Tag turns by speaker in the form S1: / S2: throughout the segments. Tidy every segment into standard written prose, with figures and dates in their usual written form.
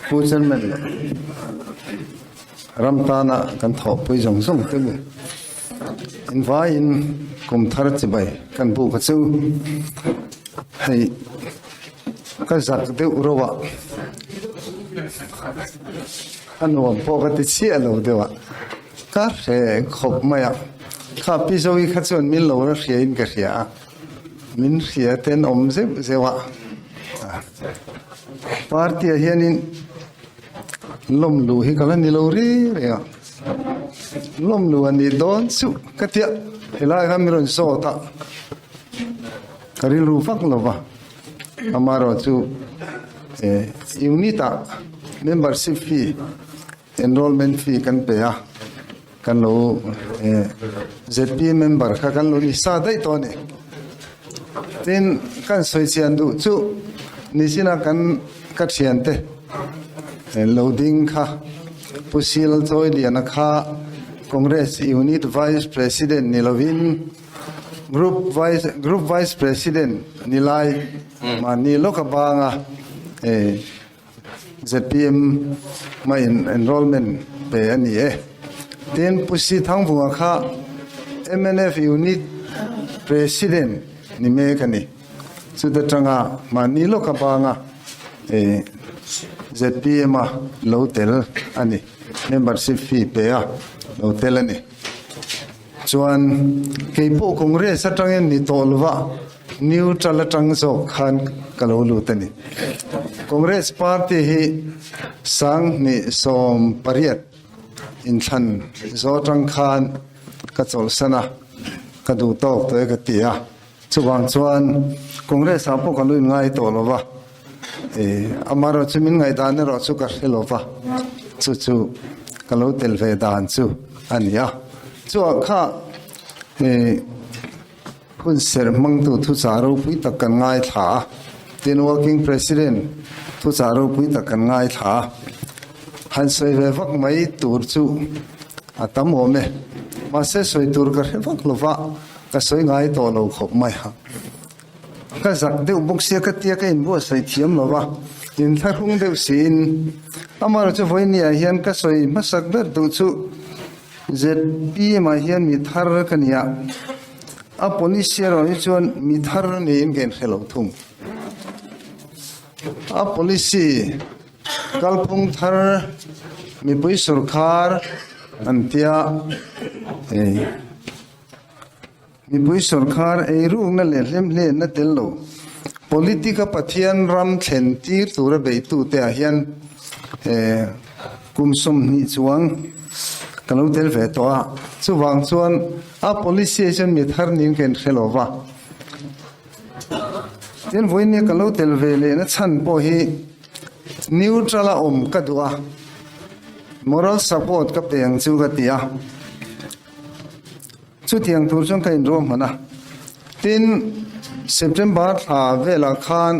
S1: Pu Chairman leh ram tana kan thawhpui zawng zawng te u invaiin kum thar chibai kan buk a chu hei ka zak deuh reuh a a nuam pawh ka ti chiah lo deuh a ka hre khawp mai a kha Pi Zoe kha chuan min lo la hria in ka hria a. Min hria ten awm zeuh zeuh a, party ah hianin lawm luh hi ka la ni lo reng reng a, lawm luh a nih dawn chuh ka tia helai khan min rawn zawt a, ka rilru vak lo va, amaherawhchu unit ah membership fee Enrollment fee kan pe a, kan lo ZPM member kha kan lo ni sa daih tawh a ni. Tin, kan sawi chian duh chu nichina kan ka thiante lo ding kha Pu Sil Chawiliana kha Congress Unit Vice President ni lovin Group Vice Group Vice President ni lai mahni lawk a banga Zpm hmain enrollment pe a ni e. Tin, Pu Si Thangvunga kha mnf Unit President ni mek a ni. Chuta tanga mahni lawka banga zpm a lo tel a ni. Membership fee pe a lo tel a ni. Chuan keipawh Congress atangin ni tawh lova neutral atang zawk khan ka lo lut a ni. Congress party hi 2018 inthlan zawh atang khan ka chawlhsan a, ka duh tawk tawh e ka ti a. Chuvang chuan Congress ah pawh ka lo inngai tawh lova, amaherawhchu min ngaihdan erawh chu ka hre lova, chu chu ka lo tel ve dan chu a ni a. Chuvang kha hun serh hmangtu thuchah ropui tak kan ngaithla a, tin Working President thuchah ropui tak kan ngaithla a, han sawi ve vak mai tur chu a tam awm e. Mahse sawi tur ka hre vak lova. Ka sawi ngai tawh lo khawp mai a, ka zak deuh bawk sia ka tia ka inbuatsaih thiam lo va, inthlahrung deuh siin amaherawh chu vawinia hian ka sawi hmasak ber duh chu zpm ah hian mi thar ka ni a, a policy erawh hi chuan mi thar niin ka inhre lo thung. A policy kalphung thar mipui sawrkhar an tia. Mipui sawrkhar eirukna leh hlemhlenna tel lo politic-a Pathian ram thlen tir tura beihtute ah hian kum 20 chuang ka lo tel ve tawh a. Chuvang chuan a policy ah chuan mi thar niin ka inhre lo va. Tin, vawiin ka lo tel ve lehna chhan pawh hi neutral a awm ka duh a, moral support ka pe ang chu ka ti a. Chutiang tur chuan ka inruahman a, tin September thla velah khan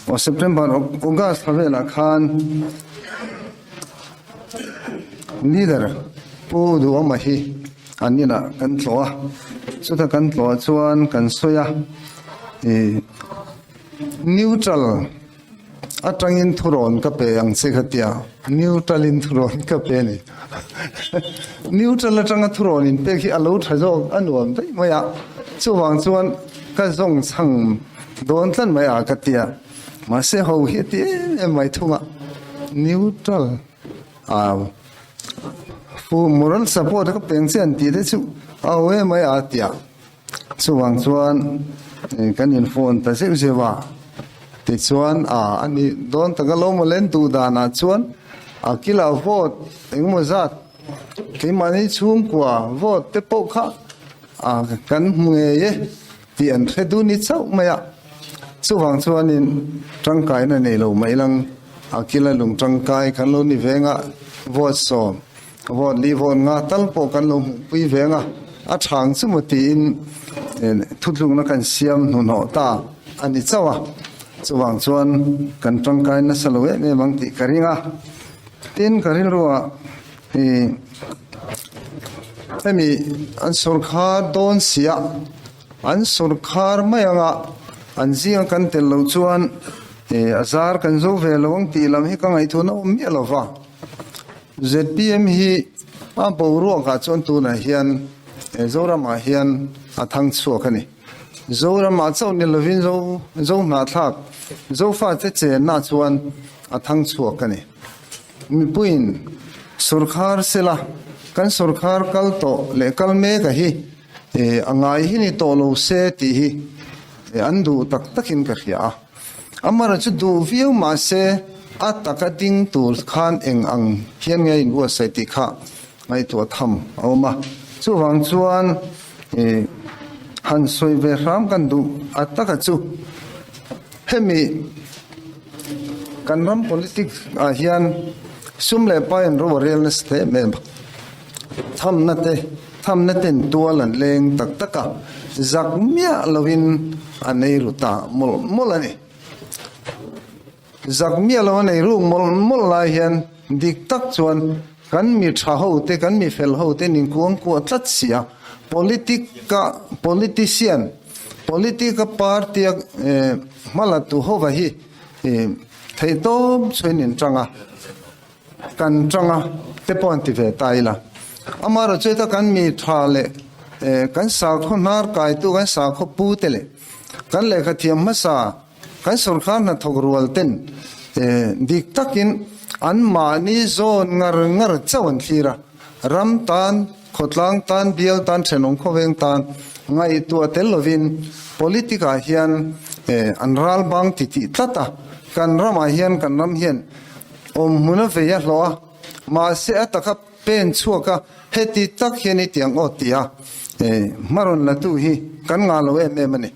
S1: aw September August thla velah khan leader Pu Duhawma hi an inah kan tlawh a, chuta kan tlawh chuan kan sawi a ih neutral. Atangin thurawn ka pe ang che kha tia neutral in thurawn ka pe a ni. Neutral atanga thurawn in pek hi a lo tha zawk a nuam daih mai a, chuvang chuan ka zawng chhang dawn tlat mai a ka tia. Mahse ho hi a ti em em mai thung a, neutral a fu moral support ka pe ang che an tih te chu a ho em mai a tia. Chuvang chuan kan in phone ta zeuh zeuh a, tichuan a a ni dawn tak a lo maw len duh danah chuan a kila vote engemaw zat keimahni chhungkua vote te pawh kha a kan hmu ngei e tih an hre dun ni chauh mai a, chuvang chuanin tangkaina nei lo mai lang a kila lung tangkai kan lo ni veng a vote 10. Vote li vote nga tal pawh kan lo hmuhpui veng a, a thang chu maw tiin thutlukna kan siam hnuhnawh ta a ni chauh a, chuvang chuan kan tangkai nasa lo em em ang tih ka ring a. Tin, ka rilruah ih hemi an sawrkhar dawn sia, an sawrkhar mai anga an zinga kan tel loh chuan. A zar kan zo ve lo ang tih lam hi ka ngaihtuahna awm miah lo va. Zpm hi a boruakah chuan tunah hian Zoramah hian a thang chhuak a ni. Zoramah chauh ni lovin Zo Zo hnahthlak, Zofate chenna chuan a thang chhuak a ni. Mipuiin sawrkhar sela kan sawrkhar kal tawh leh kal mek a hi a ngai hi ni tawh lo se tih hi an duh tak takin ka hria a. Amara chu duh viau mahse a taka ding tur khan eng ang hian nge in buatsaih tih kha ngaihtuah tham a awm a. Chuvang chuan han sawi ve hram kan duh a taka chu hemi kan ram politics ah hian sum leh pai an ro a rel nasa hle em a. Thamna te, thamna ten tual an leng tak tak a, zak miah lovin an ei ru ta mawlh mawlh a ni. Zak miah lo an ei ruk mawlh mawlh lai hian dik tak chuan kan mi tha ho te, kan mi fel ho te nin kuang kuah tlat si a, politic a politician, politic a party a hmala tu hova hi theihtawp chhuin in tang a. Kan tanga te pawh an ti ve ta ila. Amaherawhchu heta kan mi tha leh kan sakhaw hnar kaitu kan sakhaw pu te leh kan lehkha thiam hmasa kan sawrkar hnathawk rual ten dik takin an mahni zawn ngar ngar chauh an thlir a. Ram tan, khawtlang tan, bial tan, thenawm khawveng tan ngaihtuah tel lovin politic ah hian an ral bang titih tlat a. Kan ramah hian kan ram hian Awm hmun a vei a hlawh a, mahse a taka pen chhuak a, heti tak hian i tiang aw ti a, hma rawn la tu hi kan ngah lo em em a ni.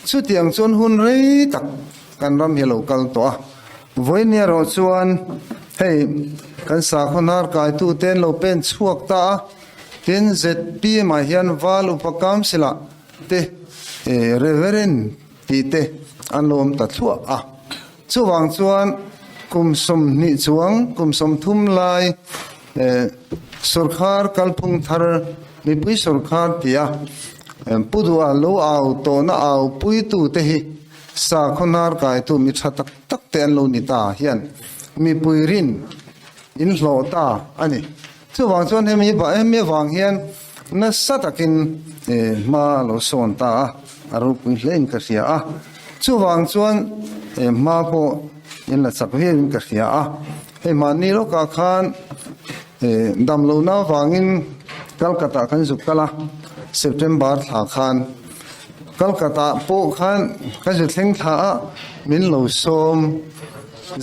S1: Chutiang chuan hun rei tak kan ram hi a lo kal tawh a, vawiin erawh chuan hei kan sakhaw hnar kaitu te an lo pen chhuak ta a, tin zpm ah hian Val Upa Council ah te Reverend tih te an lo awm ta thluah a. Chuvang chuan kum 20 chuang, kum 30 lai sawrkhar kalphung thar, mipui sawrkhar tia Pu Duha lo au tawhna au puitute hi sakhaw hnar kaitu mi tha tak tak te an lo ni ta hian mipui rin in hlawh ta a ni. Chuvang chuan hemi hemi avang hian nasa takin hma a lo sawn ta a, a ropui hlein ka hria a. Chuvang chuan hma pawh in la chak viauin ka hria a. Hei mahni lawkah khan dam lohna avangin Calcutta kan zuk kal a, September thla khan Calcutta pawh khan ka zu thleng thla a, min lo sawm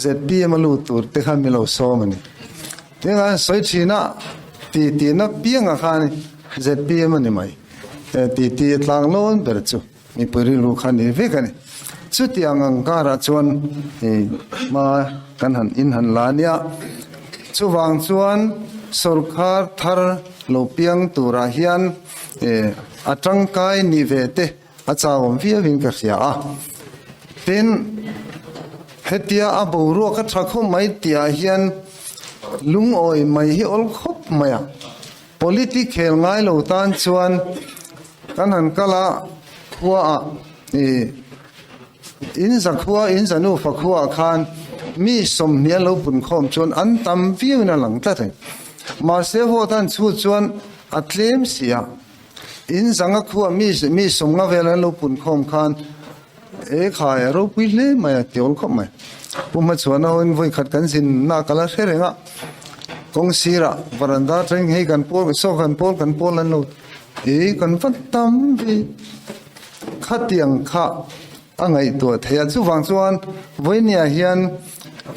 S1: zpm a lut tur te khan min lo sawm a ni. Tin an sawi thin a, ti tihna pianga khan zpm a ni mai. Ti ti a tlang lawn ber chu mipui rilru kha ni vek a ni. Chutiang ang karah chuan hma kan han in han la nia. Chuvang chuan sawrkar thar lo piang turah hian a tangkai ni ve te A chauhawm viauin ka hria a. Tin, hetia a boruak a tha khawp mai tihah hian lungawi mai hi awl khawp mai a. Politic khel ngai lo tan chuan kan han kal a, khuaah ih in za khua, in za nufa khuaah khan mi 20 an lo pun khawm chuan an tam viauin a lang tlat a ni. Mahse vote an chhut chuan a tlem si a. In zanga khua mi mi sawmnga vel an lo pun khawm khan e khai a ropui hle mai a ti awl khawp mai. Pu Hmachhuana hoin vawi khat kan zin na ka la hre reng a, kawng sirah varanda atangin hei kan pawl saw kan pawl kan pawl an lo e kan va tam ve khatiang kha A ngaihtuah thei a, chuvang chuan vawinia hian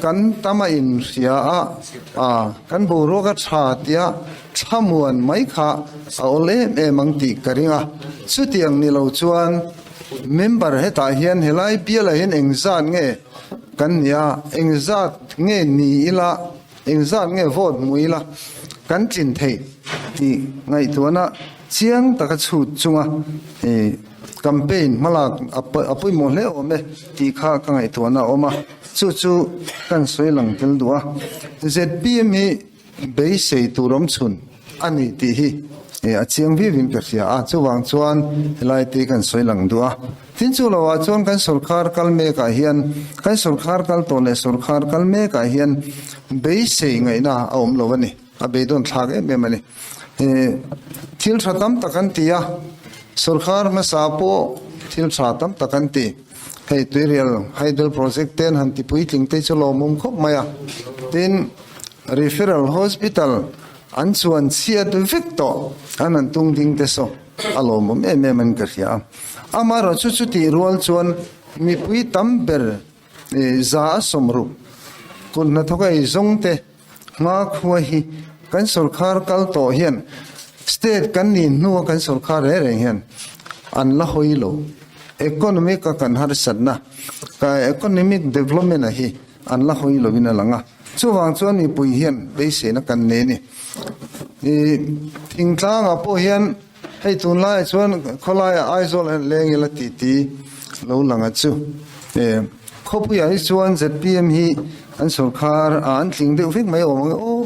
S1: kan tam a inhria a, a kan boruak a tha tia thlamuan mai kha a awl em em ang tih ka ring a. Chutiang ni lo chuan member hetah hian helai bialah hian engzat nge kan nih a, engzat nge ni ila, engzat nge vote hmu ila kan tlin theih tih ngaihtuahna chiang taka chhut chunga Campaign hmalak a pawimawh hle awm e tih kha ka ngaihtuahna a awm a, chu chu kan sawi lang tel duh a. Zpm hi beisei tur awm chhun a ni tih hi a chiang viau in ka hria a, chuvang chuan helai te kan sawi lang duh a. Tin chu lo ah chuan kan sorkar kal mek ah hian kan sorkar kal tawh leh sorkar kal mek ah hian beisei ngaihna a awm lo a ni. A beidawn thlak em em a ni. Thil tha tam tak an ti a, sorkar hmasa pawh thil tha tam tak an ti. Hei Tuirial Hydel Project ten han ti puitling te chu lawmawm khawp mai a. Tin, Referral Hospital an chuan chhiat vek tawh an han tung ding te saw a lawmawm em em an ka hria a. Amaherawh chu chutih rual chuan mipui tam ber za a sawmruk kut hnathawk a ei zawng te Hmakhua hi kan sorkar kal tawh hian state kan nih hnua kan sorkar reng reng hian an la hawi lo. Economic a kan harsatna, economic development a hi an la hawi lovin a lang a. Chuvang chuan mipui hian beiseina kan nei a ni. Thingtlangah pawh hian Hei tunlaiah chuan khawlaiah Aizawl hian leng ila tih ti lo lang a chu. Khawpuiah hi chuan zpm hi an sorkar a an tling deuh vek mai awm ang e aw.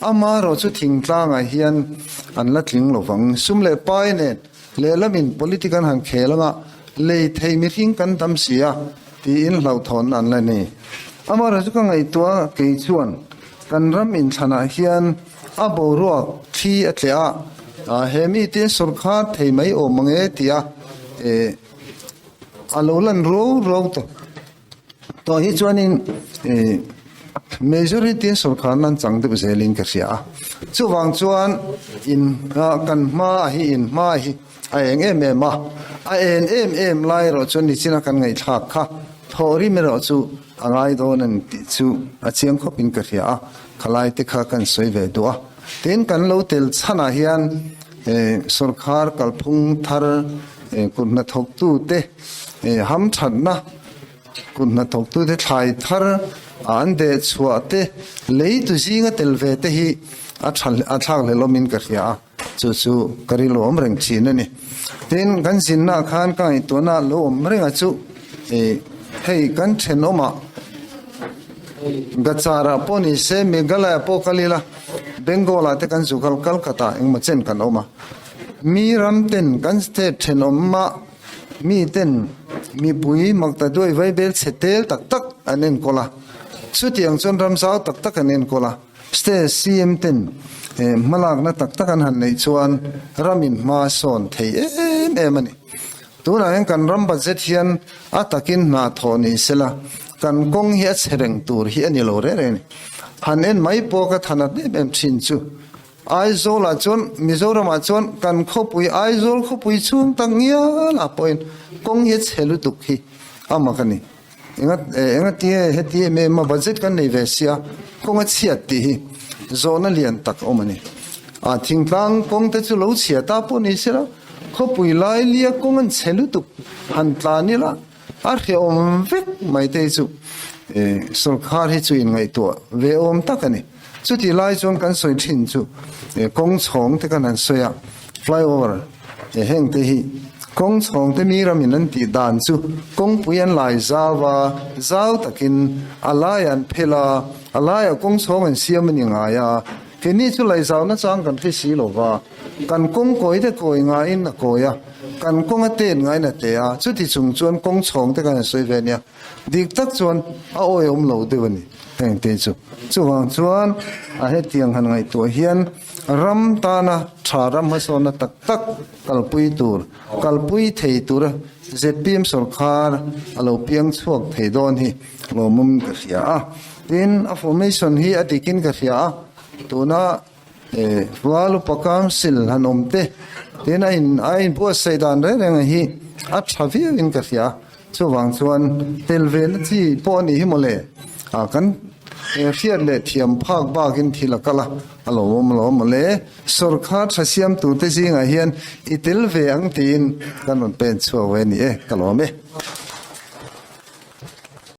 S1: Amaherawh chu thingtlangah hian an la tling lo vang. Sum leh pai nen lehlamin politic an han khel anga lei thei mihring kan tam si a tiin hlauhthawnna an la nei. Amaherawh chu ka ngaihtuah kei chuan kan ram inthlanah hian A boruak thli a tleh a, he mite sawrkhar thei mai awm ang e tia a lo lan ruau ruau tawh tawh hi chuanin majority sawrkhar nan chang deuh zelin ka hria a. Chuvang chuan in kan hma hi in hma hi a eng em em a, a en em em lai erawh chuan nichina kan ngaihthlak kha thawh rim erawh chu a ngai dawn a ni tih chu a chiang khawpin ka hria a. Khalai te kha kan sawi ve duh a, tin kan lo tel chhanah hian sorkar kalphung thar kut hnathawktu te hamthatna kut hnathawktu te thlai thar an deh chhuah te lei tu zinga tel ve te hi a tha a thlak hlelawmin ka hria a, chu chu ka rilru awm reng thin a ni. Tin kan zinnaah khan ka ngaihtuahna lo awm reng a chu hei kan thenawmah Gachar-ah pawh ni se, Meghalaya pawh kal ila, Bengal-ah te kan zu kal, Calcutta engmaw chen kan awm a. Mi ram ten kan state thenawmah mi ten mipui makta duai vai bel chhe tel tak tak an enkawl a. Chutiang chuan ram zau tak tak an enkawl a. State CM ten hmalakna tak tak an han neih chuan ramin hma sawn thei em em a ni. Tunah hian kan ram budget hian a takin hna thawh ni sela, kan kawng hi a chhe reng tur hi a ni lo reng reng a ni. Han en mai pawh ka than a hnem em thin chu. Aizawlah chuan, Mizoramah chuan kan khawpui, Aizawl khawpui chhung tak ngial ah pawhin kawng hi a chhe lutuk hi a mak a ni. Enga enga tinge heti em em a budget kan nei ve sia kawng a chhiat tih hi zawhna lian tak awm a ni. A thingtlang kawng te chu lo chhia ta pawh ni sela khawpui lai lia kawng an chhe lutuk han tlan ila a hrehawm vek mai te hi chu sorkar hi chu inngaihtuah ve awm tak a ni. Chutih lai chuan kan sawi thin chu kawng chhawng te kan han sawi a, flyover heng te hi kawng chhawng te mi ramin an tih dan chu kawngpui an lai zau a, zau takin a laiah an phel a, a laiah kawng chhawng an siam a ni ngai a, keini chu laih zau nachang kan hre si lo va, kan kawng kawi te kawi ngaiin a kawi a, kan kawng a tet ngaiin a te a, chuti chung chuan kawng chhawng te kan han sawi ve nia. Dik tak chuan a awihawm lo deuh a ni heng te chu. Chuvang chuan a hetiang han ngaihtuah hian ram tana tha ram hmasawnna tak tak kalpui tur, kalpui thei tura zpm sorkar a lo piang chhuak thei dawn hi lawmawm ka hria a. Tin, a formation hi a dikin ka hria a, tuna Val upa council han awm te tin a in a inbuatsaih dan reng reng hi a tha viauin ka hria. Chuvang chuan tel ve na chi pawh a nih hi mawle. Ah kan hriat leh thiam phak bakin thil a kal a, a lo awm lo mawle. Sorkar tha siam turte zingah hian i tel ve ang tiin kan rawn pen chhuak ve a ni e, ka lawm e.